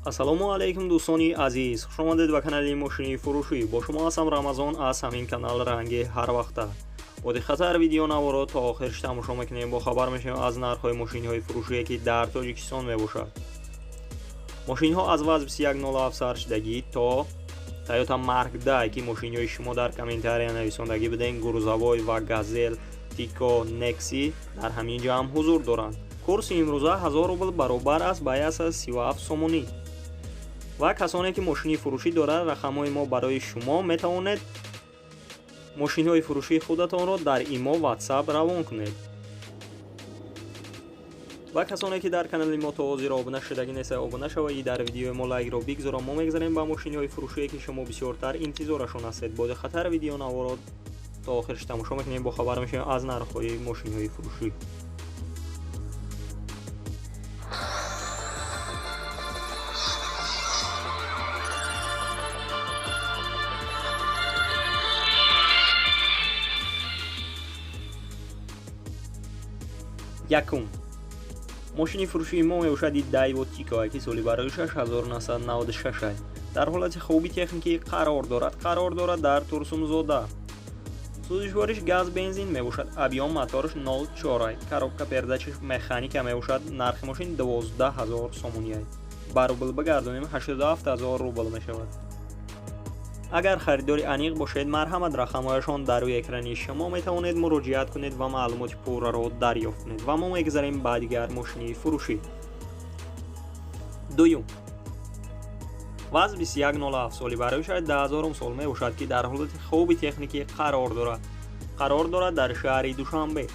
Ассалому алайкум, дӯстони азиз, хушомадед ба канали мошини фурӯшӣ. Бо шумо ҳастам Рамазон аз ҳамин канал. Ранги ҳар вақта бо диққатар видеонаворо то охирш тамошо мекунем, бохабар мешавем аз нархҳои мошинҳои фурӯшие, ки дар Тоҷикистон мебошад. Мошинҳо аз ВАЗ 2107 сар шудагӣ то Toyota Mark 10, ки мошинҳои шумо дар комментария нависондагӣ будем, грузовой ва Газел, Тико, Некси дар ҳамин ҷо ҳам ҳузур доранд. Курси имрӯза 1000 рубл баробар аст ба 137 сомонӣ. Ва касоне ки мошини фурӯшӣ дорад, рақамҳои мо барои шумо, метавонед мошинҳои фурӯшии худатонро дар имо, WhatsApp равон кунед. Ва касоне ки дар канали мо то ҳозир обуна шудагӣ неста, обуна шавед, дар видеои мо лайкро бигзора. Мо мегзарем ба мошинҳои фурӯшие, ки шумо бисёртар интизорашон ҳастед. Бо диққаттар видеонаворо то охирш тамошо мекунем, бохабар мешавем аз нархҳои мошинҳои фурӯшӣ. Якум мошини фурӯшии мо мебошад Дайво Тико, ки соли барои 1996, дар ҳолати хуби техникӣ қарор дорад. Қарор дорад дар Турсунзода. Сӯзишвориш газ, бензин мебошад. Объём мотораш 0,4, коробка передачаш механика мебошад. Нархи мошин 12 000 сомонӣ, ба рубл бигардонем, 87 000 рубл мешавад. Агар харидори аниқ бошед, марҳамат, рақамҳояшон дар рӯи экрани шумо, метавонед муроҷиат кунед ва маълумоти пурраро дарёфт кунед. Ва мо мегзарем ба дигар мошини фурӯшӣ. Дуюм ВАЗ 2107, соли барои 2000 сол мебошад, ки дар ҳолати хуби техникӣ қарор дорад. Қарор дорад дар шаҳри Душанбе.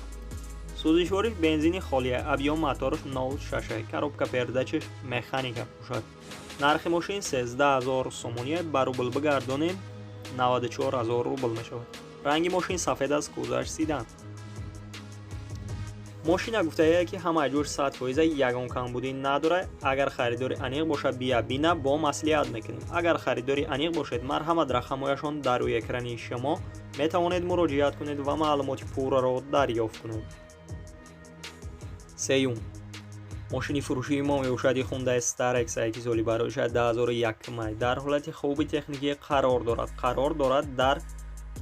Сӯзишвориш бензини холия, объём мотораш 0,6, коробка передачаш механика бошад. Нархи мошин 13 000 сомонӣ, ба рубл бигардонем, 94 000 рубл мешавад. Ранги мошин сафед аст, кузаш седан. Мошина гуфтае, ки ҳамаи ҷош 100%, ягон камбудӣ надорад. Агар харидори аниқ бошад, бия, бина, бо маслиҳат мекунем. Агар харидори аниқ бошед, марҳамат, рақамҳояшон дар рӯи экрани шумо, метавонед муроҷиат кунед ва маълумоти пурраро дарёфт кунед. Сеюм мошини фурӯшии мо мебошад Хундай Starex, ки соли барои 2001, дар ҳолати хуби техникӣ қарор дорад. Қарор дорад дар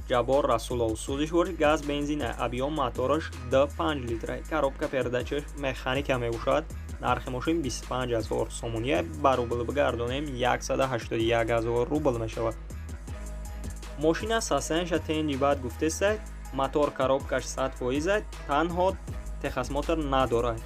Ҷаббор Расулов. Сӯзишвори газ, бензина, объём мотораш 2,5 литра, коробка передачаш механика мебошад. Нархи мошин 25 000 сомонӣ, ба рубл бигардонем, 181 000 рубл мешавад. Мошина состояниеша тенҷи бад гуфтеста, мотор, коробкаш 100%, танҳо техосмотр надорад.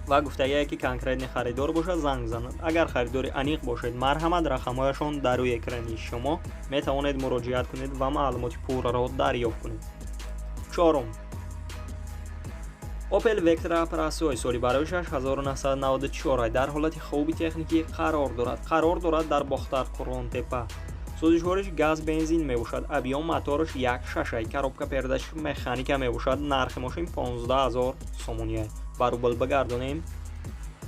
Ва гуфтагие, ки конкретный харидор бошад, занг занад. Агар харидори аниқ бошед, марҳамат, рақамҳояшон дар рӯи экрани шумо, метавонед муроҷиат кунед ва маълумоти пурраро дарёфт кунед. Чорум Opel Vectra Простой, соли барои 1994, дар ҳолати хуби техникӣ қарор дорад. Қарор дорад дар Бохтар, Қурғонтепа. Сӯзишвориш газ, бензин мебошад. Объём мотораш 1,6, коробка передач механика мебошад. Нархи мошин 15 000 сомонӣ, ба рубл бигардонем,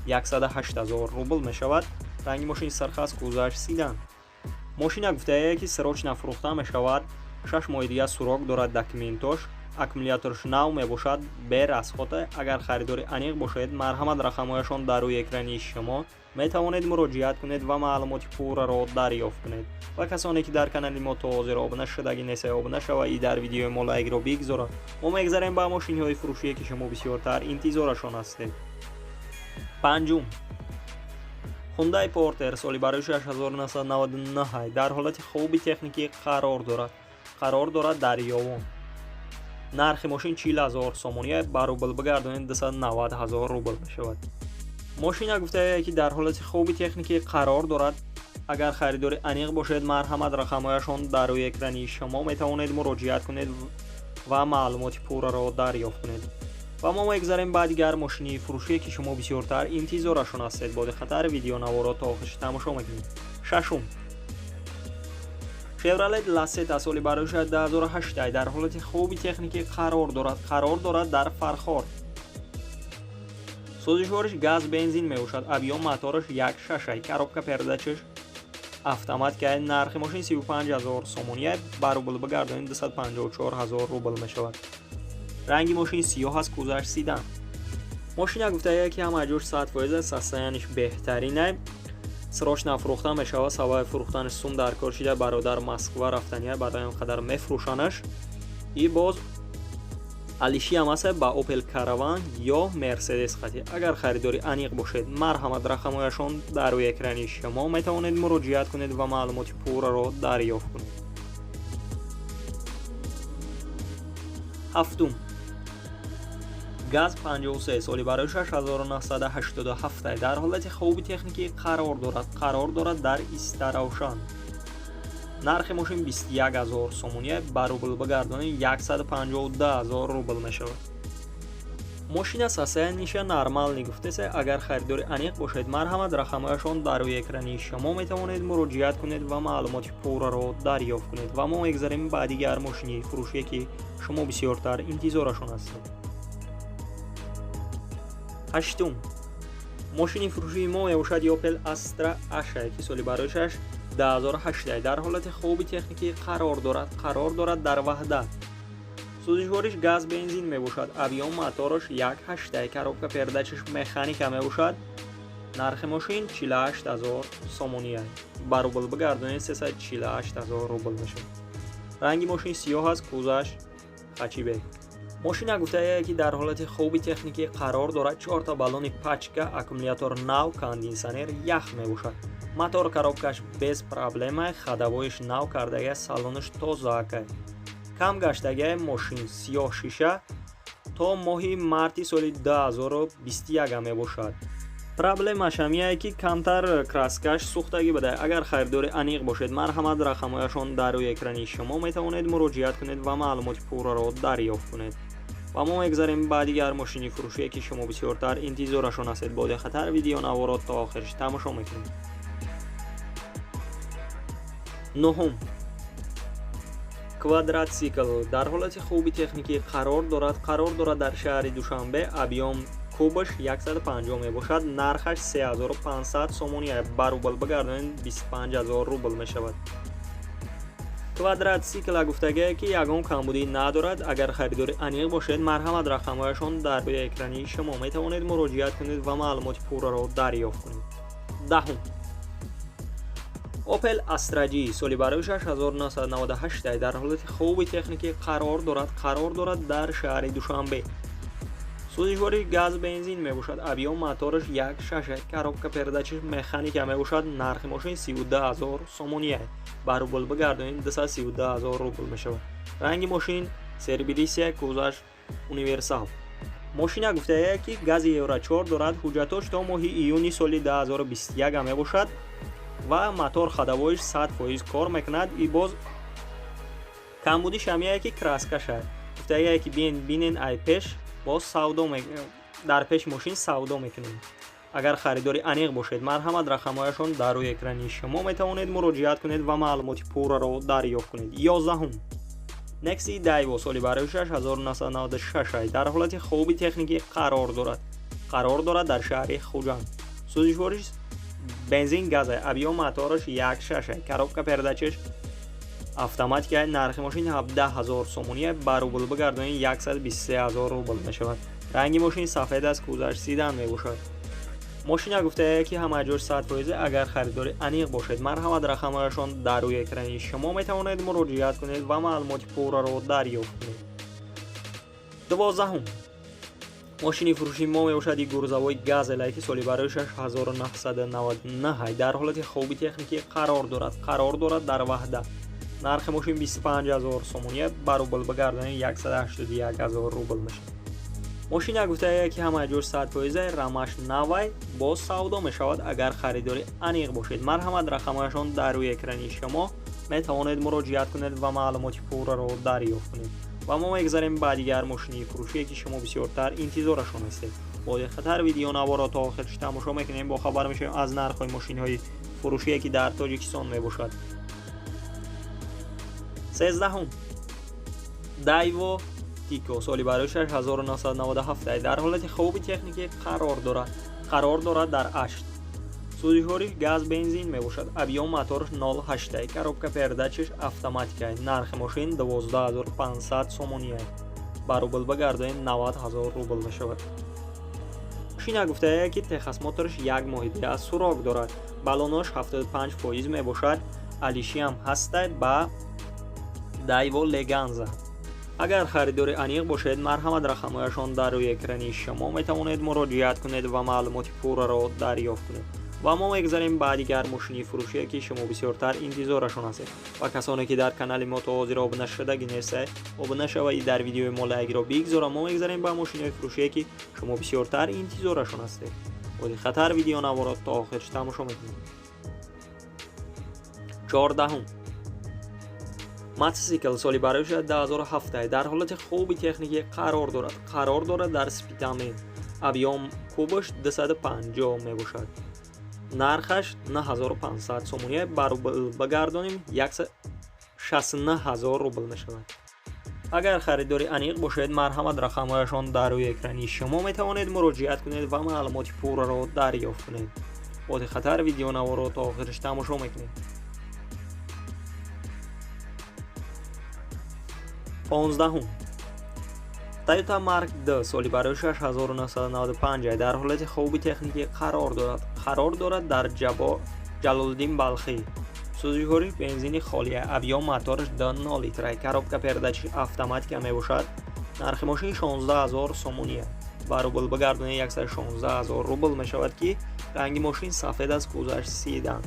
108 000 рубл мешавад. Ранги мошин сирх аст, кузаш седан. Мошина гуфтае, ки срочно фурӯхта мешавад, 6 моҳи дигар срок дорад документош, аккумуляторш нав мебошад, бе расхода. Агар харидори аниқ бошед, марҳамат, рақамҳояшон дар рӯи экрани шумо, метавонед муроҷиат кунед ва маълумоти пурраро дарёфт кунед. Ва касоне ки дар канали мо то ҳозир обуна шудагӣ неста, обуна шавед и дар видеои мо лайкро бигзорад. Мо мегзарем ба мошинҳои фурӯшие, ки шумо бисёртар интизорашон ҳастед. Панҷум Хундай Портер, соли барои 1999, дар ҳолати хуби техникӣ қарор дорад. Қарор дорад дар Ёвон. Нархи мошин 40 000 сомонӣ, ба рубл бигардонед, 290 000 рубл мешавад. Мошина гуфтае, ки дар ҳолати хуби техникӣ қарор дорад. Агар харидори аниқ бошед, марҳамат, рақамҳояшон дар рӯи экрани шумо, метавонед муроҷиат кунед ва маълумоти пурраро дарёфт кунед. Ва мо мегзарем ба дигар мошини фурӯшие, ки шумо бисёртар интизорашон ҳастед. Бо диққаттар видеонаворо то охирш тамошо мекунед. Шашум Chevrolet Lacetti, соли барои 2008, дар ҳолати хуби техникӣ қарор дорад. Қарор дорад дар Фархор. Сӯзишвориш газ, бензин мебошад. Объём мотораш 1,6, коробка передачаш автоматика. Нархи мошин 35 000 сомонӣ, ба рубл бигардонем, 254 000 рубл мешавад. Ранги мошин сиёҳ аст, кузаш седан. Мошина гуфтае, ки ҳама ҷош 100%, состояниеш беҳтаринай. Срочно фурӯхта мешавад. Сабаби фурӯхтанаш сум дар кор шида, бародар Москва рафтания, барои он қадар мефурӯшанаш. И боз алиши ҳам аст ба Opel Caravan ё Mercedes хати. Агар харидори аниқ бошед, марҳамат, рақамҳояшон дар рӯи экрани шумо, метавонед муроҷиат кунед ва маълумоти пурраро дарёфт кунед. Ҳафтум, ГАЗ 53, соли барои 1987, дар ҳолати хуби техникӣ қарор дорад. Қарор дорад дар Истаравшан. Нархи мошин 21 000 сомония, ба рубл бигардонем 152 000 рубл мешавад. Мошина состояние ша нормальный гуфтесе. Агар харидори аниқ бошед, марҳамат, рақамҳояшон дар рӯи экрани шумо, метавонед муроҷиат кунед ва маълумоти пурраро дарёфт кунед. Ва мо мегзарем ба дигар мошини фурӯшие, ки шумо бисёртар интизорашон ҳастед. Ҳаштум мошини фурӯшии мо мебошад Opel Astra H, ки соли барои 2008, дар ҳолати хуби техникӣ қарор дорад. Қарор дорад дар Ваҳдат. Сӯзишвориш газ бензин мебошад. Объём мотораш 1,8, коробка передач аш механика мебошад. Нархи мошин 48 000 сомония, ба рубл бигардонед 348 000 рубл мешавад. Ранги мошин сиёҳ аст, кузаш хэтчбек. Мошина гуфтае, ки дар ҳолати хуби техникӣ қарор дорад. Чорта баллони пачка, аккумулятор нав, кондитсионер ях мебошад. Мотор, коробка ш без проблема, ходовой ш нав кардагия, салонаш тозаакай. Кам гаштагиай мошин, сиёҳ шиша, то моҳи марти соли 2021 мебошад. Проблемаш ҳамияе, ки камтар краска ш сӯхтагӣ буда. Агар харидори аниқ бошед, марҳамат, рақамҳояшон дар рӯи экрани шумо, метавонед муроҷиат кунед ва маълумоти пурраро дарёфт кунед. Ва мо мегзарем ба дигар мошини фурӯшие, ки шумо бисёртар интизорашон ҳастед. Бо диққаттар видеонаворо то охирш тамошо мекунед. Нуҳум, квадратсикл дар ҳолати хуби техникӣ қарор дорад. Қарор дорад дар шаҳри Душанбе. Объём кубаш 150 мебошад. Нархаш 3500 сомони, ба рубл бигардонед 25 000 рубл мешавад. Квадратсикла гуфтагие, ки ягон камбудӣ надорад. Агар харидори аниқ бошед, марҳамат, рақамҳояшон дар рӯи экрани шумо, метавонед муроҷиат кунед ва маълумоти пурраро дарёфт кунед. Даҳум, Opel Astra G, соли барои 1998, дар ҳолати хуби техникӣ қарор дорад. Қарор дорад дар шаҳри Душанбе. Сӯзишвори газ бензин мебошад. Объём мотораш 1,6, коробка передач аш механика мебошад. Нархи мошин 32 000 сомония, ба рубл бигардонед 232 000 рубл мешавад. Ранги мошин серебристый, кузаш универсал. Мошина гуфтае, ки гази Евро 4 дорад. Ҳуҷҷатош то моҳи июни соли 2021 мебошад ва мотор, ходовой ш 100% кор мекунад. И боз камбудиш ҳамияе, ки краска ша. Гуфтагие, ки биен, бинен, ай пеш боз савдо, дар пеши мошин савдо мекунем. Агар харидори аниқ бошед, марҳамат, рақамҳояшон дар рӯи экрани шумо, метавонед муроҷиат кунед ва маълумоти пурраро дарёфт кунед. 11-ум, Nexi Daewoo, соли барои 1996, дар ҳолати хуби техникӣ қарор дорад. Қарор дорад дар шаҳри Хуҷанд. Сӯзишвориш бензин газа, объём мотораш 1,6, коробка передач аш автоматика. Нархи мошин 17 000 сомония, ба рубл бигардонед 123 000 рубл мешавад. Ранги мошин сафед аст, кузаш седан мебошад. Мошина гуфтае, ки ҳама ҷош 100%. Агар харидори аниқ бошед, марҳамат, рақамҳояшон дар рӯи экрани шумо, метавонед муроҷиат кунед ва маълумоти пурраро дарёфт кунед. 12-ум мошини фурӯшии мо мебошад и грузовой Газелае, ки соли барои 1999, дар ҳолати хуби техникӣ қарор дорад. Қарор дорад дар Ваҳдат. Нархи мошин 25 000 сомония, ба рубл бигардонед 181 000 рубл мешавад. Мошина гуфтае, ки ҳама ҷош 100%, рамаш навай, боз савдо мешавад. Агар харидори аниқ бошед, марҳамат, рақамҳояшон дар рӯи экрани шумо, метавонед муроҷиат кунед ва маълумоти пурраро дарёфт кунед. Ва мо мегзарем ба дигар мошини фурӯшие, ки шумо бисёртар интизорашон ҳастед. Бо диққаттар видеонаворо то охирш тамошо мекунем, бохабар мешавем аз нархҳои мошинҳои фурӯшие, ки дар Тоҷикистон мебошад. 13-ум, Daewoo Tico, соли барои 1997, дар ҳолати хуби техникӣ қарор дорад. Қарор дорад дар Ашт. Сӯзишвориш газ бензин мебошад. Объём мотораш 0,8, коробка передач аш автоматика. Нархи мошин 12500 сомония, ба рубл бигардонем 90 000 рубл мешавад. Мошина гуфтае ки техосмотрш як моҳи дига срок дорад. Баллонош 75% мебошад. Алишиам ҳастай ба Дайво Леганза. Агар харидори аниқ бошед, марҳамат, рақамҳояшон дар рӯи экрани шумо, метавонед муроҷиат кунед ва маълумоти пурраро дарёфт кунед. Ва мо мегузарем ба дигар мошини фурӯшие, ки шумо бисёртар интизорашон ҳастед. Ва касоне ки дар канали мо то ҳозир обуна шудаги нестед, обуна шавед, дар видеои мо лайкро бигзора. Мо мегузарем ба мошинои фурӯшие, ки шумо бисёртар интизорашон ҳастед. Бо диққаттар видеонаворо то охирш тамошо мекунед. 14-ум мотосикл, соли барои 2007, дар ҳолати хуби техникӣ қарор дорад. Қарор дорад дар Спитамен. Объём кубаш 250 мебошад. Нархаш 9500 сомонӣ, ба рубл багардонем 169 000 рубл мешавад. Агар харидори аниқ бошед, марҳамат, рақамҳояшон дар рӯи экрани шумо, метавонед муроҷиат кунед ва маълумоти пурраро дарёфт кунед. Бо диққаттар видеонаворо то охирш тамошо мекунед. 15-ум Toyota Mark II, соли барои 1995, дар ҳолати хуби техникӣ қарор дорад. Қарор дорад дар Ҷалолиддин Балхӣ. Сӯзишвориш бензини холия, объём мотораш 2.0 литра, коробка передач автоматика мебошад. Нархи мошин 16 000 сомонӣ. Ба рубл багардонед 116 000 рубл мешавад, ки ранги мошин сафед аст, кузаш седан.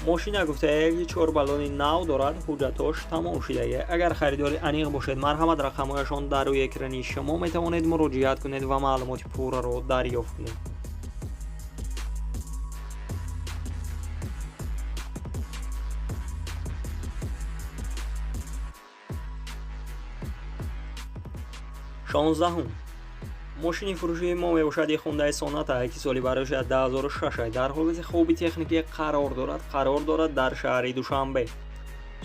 Мошина гуфтае ки чор баллони нав дорад, ҳуҷҷатош тамом шудагӣ. Агар харидори аниқ бошед, марҳамат, рақамҳояшон дар рӯи экрани шумо, метавонед муроҷиат кунед ва маълумоти пурраро дарёфт кунед. 16-ум мошини фурӯшии мо мебошад Хундай Соната, ки соли барои 2006, дар ҳолати хуби техникӣ қарор дорад. Қарор дорад дар шаҳри Душанбе.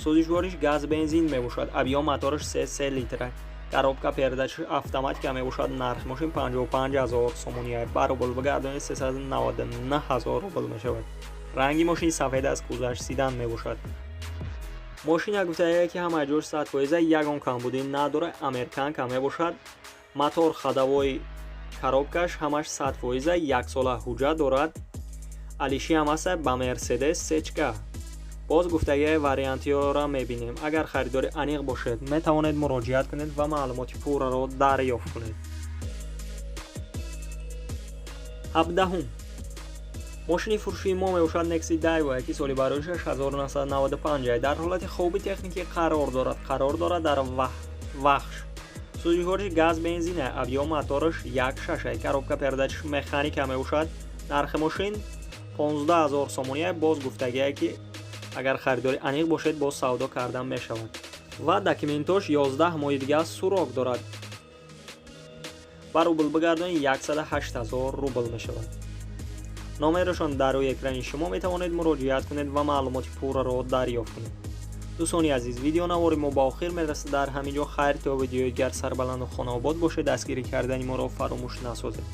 Сӯзишвориш газ бензин мебошад. Объём мотораш 3,3 литра, коробка передач автоматика мебошад. Нархи мошин 55 000 сомонӣ, ба рубл багардонед 399 000 рубл мешавад. Ранги мошин сафед аст, кузаш седан мебошад. Мошина гуфтае ки ҳама ҷош 100%, ягон камбудӣ надорад, американка мебошад. Мотор, ходовой, коробкаш ҳамаш 100%, яксола ҳуҷҷат дорад. Алиши ҳам аста ба Мерседес сечка. Боз гуфтагиҳои вариантиёро мебинем. Агар харидори аниқ бошед, метавонед муроҷиат кунед ва маълумоти пурраро дарёфт кунед. 17-ум мошини фурӯшии мо мебошад Некси Дайва, ки соли барои 1995, дар ҳолати хуби техникӣ қарор дорад. Қарор дорад дар Вахш. Сӯзишвориш газ бензина, объём мотораш 1.6, коробка передач механика мебошад. Нархи мошин 15 000 сомонӣ. Боз гуфтагие ки агар харидори аниқ бошед, боз савдо кардан мешавад ва документош 11 моҳи дига срок дорад. Ба рубл бигардонед 108 000 рубл мешавад. Номерашон дар рӯи экрани шумо, метавонед муроҷиат кунед ва маълумоти пурраро дарёфт кунед. Дӯстони азиз, видеонавори мо ба охир мерасад дар ҳамин ҷо. Хайр, то видеои дигар, сарбаланду хонаобод бошед, дастгирӣ кардани моро фаромӯш насозед.